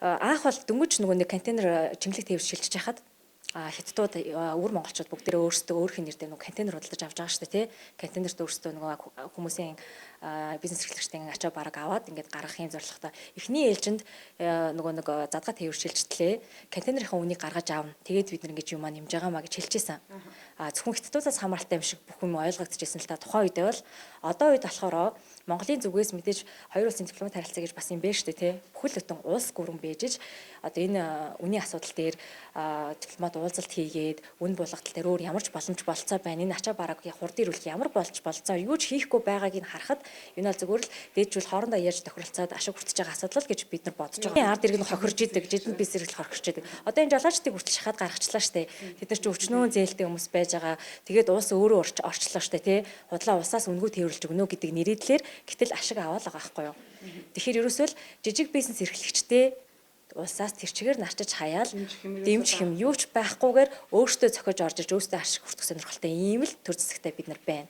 Анх бол дөнгөж нөгөө нэг контейнер чимлэг тээвэр шилжиж хахад хятадууд, өвөр монголчууд бүгдээрээ өөрсдөө өөрхийн нэр дээр нөгөө контейнер худалдаж авч байгаа шүү дээ, тий. Контейнерт өөрсдөө нөгөө хүмүүсийн, бизнес эрхлэгчдийн ачаа бараг аваад ингээд гаргахын зорилготой. Эхний ээлжинд нөгөө нэг задгаа тээвэр шилжтлээ. Контейнерийн үнийг гаргаж авна. Тэгээд бид нар ингэж юмаа нэмж байгаа маа гэж хэлчихсэн. Зөвхөн хятадуудаас хамааралтай юм шиг бүх юм ойлгогдчихсэн л та тухайн үедээ бол. Одоо үед болохоор Монголын зүгээс мэдээж хоёр улсын дипломат харилцаа гэж бас юм байна шүү дээ, тий. Бүхэл бүтэн улс гүрэн бэжж одоо энэ үнийн асуудал дээр дипломат уулзалт хийгээд үн булгатал дээр өөр ямар ч боломж болцоо байна. Энэ ачаа бараг хурд ирүүлэх ямар болж болцоо, юу ч хийхгүй байгааг нь харахад энэ бол зүгээр л дээжүүл хоорондоо ярьж тохиролцоод ашиг хүртэж байгаа асуудал гэж бид нар бодож байгаа. Ард иргэн хохирж идэг, жидэнд бис зэрэг хохирч идэг. Одоо энэ жолоочдыг хүртэл шахаад гаргачлаа штэ. Тэд нар чи өчнөөн зээлтэй хүмүүс байж байгаа. Тэгээд улс өөрөө орчлоо штэ, тий. Худлаа улсаас үнгүй тээвэрлж өгнө гэдэг нэрийдлэр гэтэл ашиг аваад байгаа байхгүй юу. Тэгэхээр ерөөсөө л жижиг бизнес эрхлэгчтэй улсаас тэр чигээр нарчиж хаяал дэмжих юм юу ч байхгүйгээр өөртөө зохиож орж иж өөртөө ашиг хүртэх сонирхолтой ийм л төр зэсэгтэй бид нар байна.